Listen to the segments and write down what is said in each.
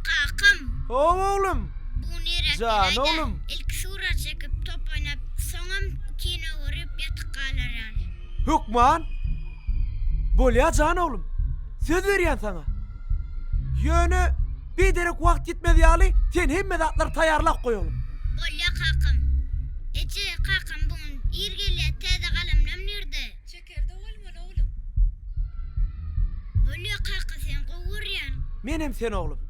Kakam. Hawa oglum. Bu gün irräk Jan geläýdä. oglum. Ilki surat çekip, top oýnap, soňam kino görüp ýatyp galar ýaly. Hökman. Bolýa jan oglum. Söz berýän saňa. Ýöne biderek wagt ýitmez ýaly sen hemme zatlary taýýarlap goý oglum. Bolýa kakam. Eje, kakam bu gün ir gelýä, täze galamlam nirde? Çekerde bolmaly oglum. Bolýa kaka seni gowy görýän. Menem seni oglum.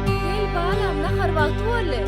Gel balam, nahar wagty boldy.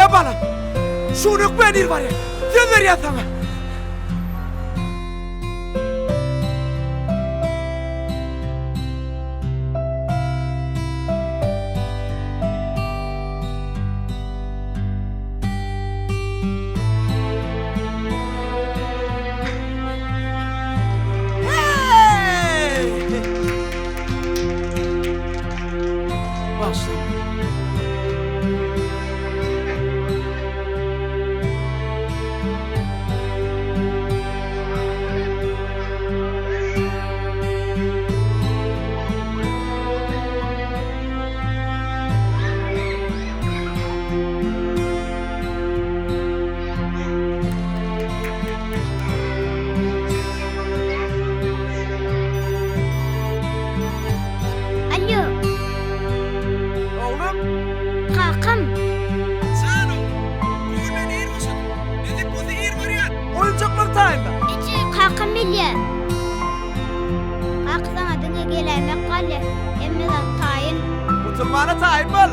Bolýa balam. Şu gün hökmän ir barýan. Söz berýän saňa. Başla. Alo. Oglum. Kakam. Jan oglum. Bu gün men ir boşadym. Nesip bolsa ir barýan. Oýunjaklar taýynla. Eje, kakam bilýär. Kaka saňa diňe geläýmek galýar. Hemme zat taýyn. Gutulmana taýyn bol.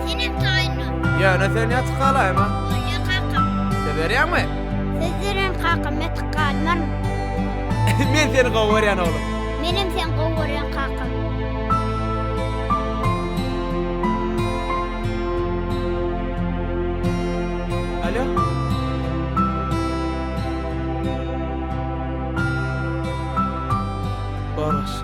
Senem taýyn bol. Ýöne sen ýatyp galaýma. Bolýar kakam. Söz berýäňmi? Söz berýän kakam ýatyp galmaryn. Men seni gowy görýän oglum. Menem seni gowy görýän kakam. Alo. Baraş.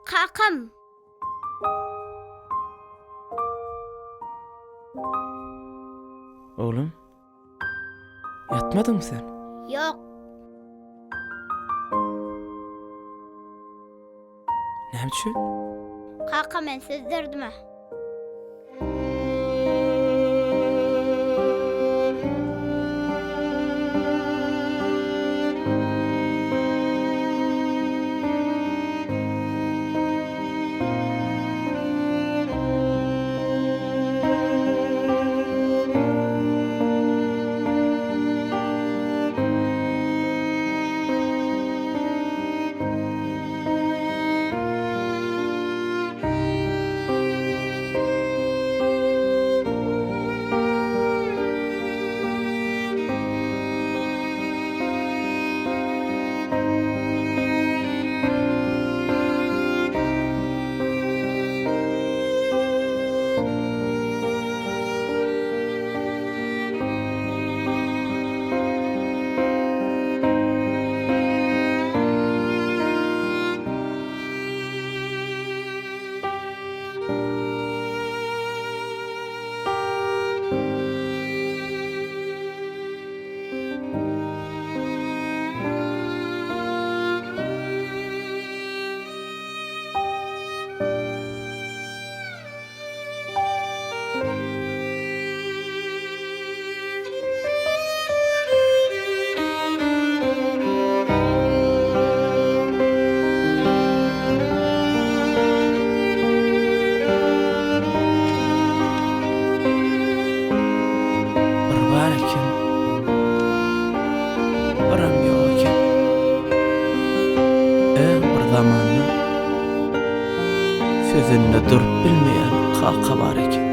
Kakam. Oglum. Ýatmadyňmy sen? Ýok. Näme üçin? Kaka men söz berdim-ä. Bir bar eken, biram ýok eken. Öň bir zamanda sözünde durup bilmeýän kaka bar eken.